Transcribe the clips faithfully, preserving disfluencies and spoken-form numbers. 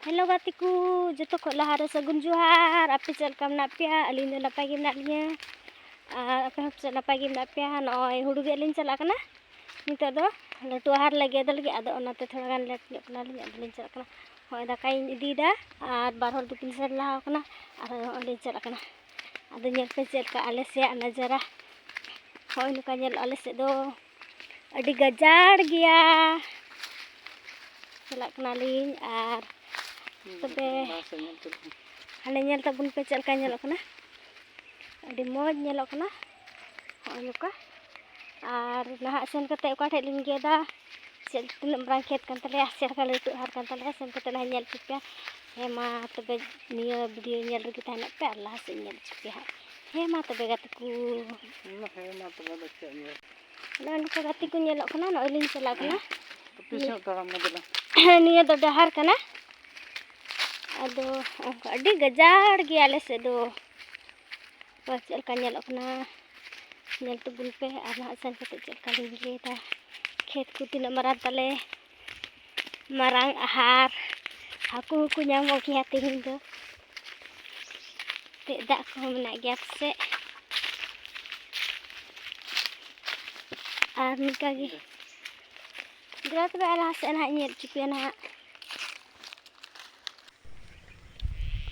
Hello ᱜᱟᱛᱮ ᱠᱚ, ᱡᱚᱛᱚ ᱠᱷᱚᱱ ᱞᱟᱦᱟ ᱨᱮ ᱥᱟᱹᱜᱩᱱ ᱡᱚᱦᱟᱨ᱾ ᱟᱯᱮ ᱪᱮᱫ ᱞᱮᱠᱟ ᱢᱮᱱᱟᱜ ᱯᱮᱭᱟ? ᱟᱹᱞᱤᱧ ᱫᱚ ᱱᱟᱯᱟᱭ ᱜᱮ ᱢᱮᱱᱟᱜ ᱞᱤᱧᱟᱹ, ᱟᱨ ᱟᱯᱮ ᱦᱚᱸ ᱪᱮᱫ ᱱᱟᱯᱟᱭ ᱜᱮ ᱢᱮᱱᱟᱜ ᱯᱮᱭᱟ? ᱱᱚᱜᱼᱚᱭ ᱦᱩᱲᱩ ᱜᱮᱫ ᱞᱤᱧ ᱪᱟᱞᱟᱜ ᱠᱟᱱᱟ ᱱᱤᱛᱚᱜ ᱫᱚ᱾ ᱞᱟᱹᱴᱩ ᱟᱦᱟᱨ ᱞᱮ ᱜᱮᱫ ᱞᱟᱹᱜᱤᱫ, ᱟᱫᱚ ᱚᱱᱟᱛᱮ ᱛᱷᱚᱲᱟ ᱜᱟᱱ ᱞᱮᱴ ᱧᱚᱜ ᱠᱟᱱᱟᱞᱤᱧ, ᱟᱫᱚ ᱞᱤᱧ ᱪᱟᱞᱟᱜ ᱠᱟᱱᱟ᱾ ᱦᱚᱸᱜᱼᱚᱭ ᱫᱟᱠᱟᱧ ᱤᱫᱤᱭᱮᱫᱟ, ᱟᱨ ᱵᱟᱨ ᱦᱚᱲ ᱫᱚᱠᱤᱱ ᱥᱮᱱ ᱞᱟᱦᱟ ᱟᱠᱟᱱᱟ, ᱟᱨ ᱦᱚᱸᱜᱼᱚᱭ ᱞᱤᱧ ᱪᱟᱞᱟᱜ ᱠᱟᱱᱟ᱾ ᱟᱫᱚ ᱧᱮᱞ ᱯᱮ ᱪᱮᱫ ᱞᱮᱠᱟ ᱟᱞᱮ ᱥᱮᱭᱟᱜ ᱱᱟᱡᱟᱨᱟ᱾ ᱦᱚᱸᱜᱼᱚᱭ ᱱᱚᱝᱠᱟ ᱧᱮᱞᱚᱜᱼᱟ ᱟᱞᱮ ᱥᱮᱫ ᱫᱚ, ᱟᱹᱰᱤ ᱜᱟᱡᱟᱲ ᱜᱮᱭᱟ᱾ ᱪᱟᱞᱟᱜ ᱠᱟᱱᱟᱞᱤᱧ ᱟᱨ ᱛᱚᱵᱮ ᱞᱟᱦᱟ ᱥᱮᱫ ᱧᱮᱞ ᱪᱟᱞᱟᱜ ᱠᱟᱱᱟ᱾ ᱦᱟᱸᱰᱮ ᱧᱮᱞ ᱛᱟᱵᱚᱱ ᱯᱮ ᱪᱮᱫ ᱞᱮᱠᱟ ᱧᱮᱞᱚᱜ ᱠᱟᱱᱟ, ᱟᱹᱰᱤ ᱢᱚᱡᱽ ᱧᱮᱞᱚᱜ ᱠᱟᱱᱟ᱾ ᱦᱚᱸᱜᱼᱚᱭ ᱱᱚᱝᱠᱟ᱾ ᱟᱨ ᱱᱟᱦᱟᱜ ᱥᱮᱱ ᱠᱟᱛᱮ ᱚᱠᱟ ᱴᱷᱮᱡ ᱞᱤᱧ ᱜᱮᱫᱟ, ᱪᱮᱫ ᱛᱤᱱᱟᱹᱜ ᱢᱟᱨᱟᱝ ᱠᱷᱮᱛ ᱠᱟᱱ ᱛᱟᱞᱮᱭᱟ, ᱪᱮᱫ ᱞᱮᱠᱟ ᱞᱟᱹᱴᱩ ᱟᱦᱟᱨ ᱠᱟᱱ ᱛᱟᱞᱮᱭᱟ, ᱥᱮᱱ ᱠᱟᱛᱮ ᱞᱟᱦᱟ ᱧᱮᱞ ᱦᱚᱪᱚ ᱯᱮᱭᱟ᱾ ᱦᱮᱸ ᱢᱟ ᱛᱚᱵᱮ ᱱᱤᱭᱟᱹ ᱵᱷᱤᱰᱤᱭᱳ ᱧᱮᱞ ᱨᱮᱜᱮ ᱛᱟᱦᱮᱱᱚᱜ ᱯᱮ ᱟᱨ ᱞᱟᱦᱟ ᱥᱮᱫ ᱧᱮᱞ ᱦᱚᱪᱚ ᱯᱮᱭᱟ ᱦᱟᱸᱜ᱾ ᱦᱮᱸ ᱢᱟ ᱛᱚᱵᱮ ᱜᱟᱛᱮ ᱠᱚ᱾ ᱦᱮᱸ ᱢᱟ ᱛᱚᱵᱮ ᱫᱚ ᱪᱮᱫ ᱧᱮᱞ? ᱱᱚᱜᱼᱚᱭ ᱱᱚᱝᱠᱟ ᱜᱟᱛᱮ ᱠᱚ ᱧᱮᱞᱚᱜ ᱠᱟᱱᱟ, ᱱᱚᱜᱼᱚᱭ ᱞᱤᱧ ᱪᱟᱞᱟᱜ ᱠᱟᱱᱟ᱾ ᱛᱤᱥ ᱧᱚᱜ ᱛᱟᱲᱟᱢ ᱢᱮ ᱫᱮᱞᱟ᱾ ᱱᱤᱭᱟᱹ ᱫᱚ ᱰᱟᱦᱟᱨ ᱠᱟᱱᱟ᱾ ᱟᱫᱚ ᱚᱱᱠᱟ ᱟᱹᱰᱤ ᱜᱟᱡᱟᱲ ᱜᱮᱭᱟ ᱟᱞᱮ ᱥᱮᱫ ᱫᱚ᱾ ᱟᱨ ᱪᱮᱫ ᱞᱮᱠᱟ ᱧᱮᱞᱚᱜ ᱠᱟᱱᱟ, ᱧᱮᱞ ᱛᱟᱵᱚᱱ ᱯᱮ᱾ ᱟᱨ ᱱᱟᱦᱟᱜ ᱥᱮᱱ ᱠᱟᱛᱮ ᱪᱮᱫ ᱞᱮᱠᱟ ᱞᱤᱧ ᱤᱭᱟᱹᱭᱮᱫᱟ᱾ ᱠᱷᱮᱛ ᱠᱚ ᱛᱤᱱᱟᱹᱜ ᱢᱟᱨᱟᱝ ᱛᱟᱞᱮ, ᱢᱟᱨᱟᱝ ᱟᱦᱟᱨ, ᱦᱟᱹᱠᱩ ᱦᱚᱸᱠᱚ ᱧᱟᱢᱚᱜ ᱜᱮᱭᱟ ᱛᱮᱦᱮᱧ ᱫᱚ᱾ ᱛᱮ ᱫᱟᱜ ᱠᱚᱦᱚᱸ ᱢᱮᱱᱟᱜ ᱜᱮᱭᱟ ᱯᱟᱥᱮᱡ᱾ ᱟᱨ ᱱᱤᱝᱠᱟ ᱜᱮ᱾ ᱫᱮᱞᱟ ᱛᱚᱵᱮ ᱟᱨ ᱞᱟᱦᱟ ᱥᱮᱫ ᱱᱟᱦᱟᱜ ᱤᱧ ᱧᱮᱞ ᱦᱚᱪᱚ ᱯᱮᱭᱟ ᱱᱟᱦᱟᱜ᱾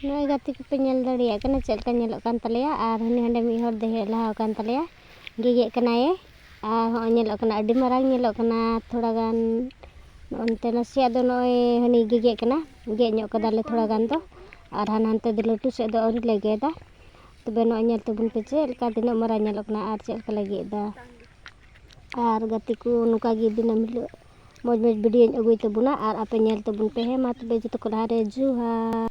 ᱱᱚᱜᱼᱚᱭ ᱜᱟᱛᱮ ᱠᱚᱯᱮ ᱧᱮᱞ ᱫᱟᱲᱮᱭᱟᱜ ᱠᱟᱱᱟ ᱪᱮᱫ ᱞᱮᱠᱟ ᱧᱮᱞᱚᱜ ᱠᱟᱱ ᱛᱟᱞᱮᱭᱟ᱾ ᱟᱨ ᱦᱟᱹᱱᱤ ᱦᱟᱸᱰᱮ ᱢᱤᱫ ᱦᱚᱲ ᱫᱚᱭ ᱦᱮᱡ ᱞᱟᱦᱟ ᱟᱠᱟᱱ ᱛᱟᱞᱮᱭᱟ, ᱜᱮᱜᱮᱫ ᱠᱟᱱᱟᱭᱮ᱾ ᱟᱨ ᱦᱚᱸᱜᱼᱚᱭ ᱧᱮᱞᱚᱜ ᱠᱟᱱᱟ, ᱟᱹᱰᱤ ᱢᱟᱨᱟᱝ ᱧᱮᱞᱚᱜ ᱠᱟᱱᱟ ᱛᱷᱚᱲᱟ ᱜᱟᱱ᱾ ᱱᱚᱜᱼᱚᱱᱛᱮ ᱱᱟᱥᱮᱭᱟᱜ ᱫᱚ ᱱᱚᱜᱼᱚᱭ ᱦᱟᱹᱱᱤ ᱜᱮᱜᱮᱫ ᱠᱟᱱᱟ, ᱜᱮᱫ ᱧᱚᱜ ᱠᱟᱫᱟᱞᱮ ᱛᱷᱚᱲᱟ ᱜᱟᱱ ᱫᱚ᱾ ᱟᱨ ᱦᱟᱱᱟ ᱦᱟᱱᱛᱮ ᱫᱚ ᱞᱟᱹᱴᱩ ᱥᱮᱫ ᱫᱚ ᱟᱹᱣᱨᱤ ᱞᱮ ᱜᱮᱫᱟ᱾ ᱛᱚᱵᱮ ᱱᱚᱜᱼᱚᱭ ᱧᱮᱞ ᱛᱟᱵᱚᱱ ᱯᱮ ᱪᱮᱫ ᱞᱮᱠᱟ ᱛᱤᱱᱟᱹᱜ ᱢᱟᱨᱟᱝ ᱧᱮᱞᱚᱜ ᱠᱟᱱᱟ ᱟᱨ ᱪᱮᱫ ᱞᱮᱠᱟ ᱞᱮ ᱜᱮᱫ ᱮᱫᱟ᱾ ᱟᱨ ᱜᱟᱛᱮ ᱠᱚ, ᱱᱚᱝᱠᱟ ᱜᱮ ᱫᱤᱱᱟᱹᱢ ᱦᱤᱞᱳᱜ ᱢᱚᱡᱽ ᱢᱚᱡᱽ ᱵᱷᱤᱰᱤᱭᱳᱧ ᱟᱹᱜᱩᱭ ᱛᱟᱵᱚᱱᱟ ᱟᱨ ᱟᱯᱮ ᱧᱮᱞ ᱛᱟᱵᱚᱱ ᱯᱮ᱾ ᱦᱮᱸ ᱢᱟ ᱛᱚᱵᱮ ᱡᱚᱛᱚ ᱠᱚ ᱞᱟᱦᱟ ᱨᱮ ᱡᱚᱦᱟᱨ᱾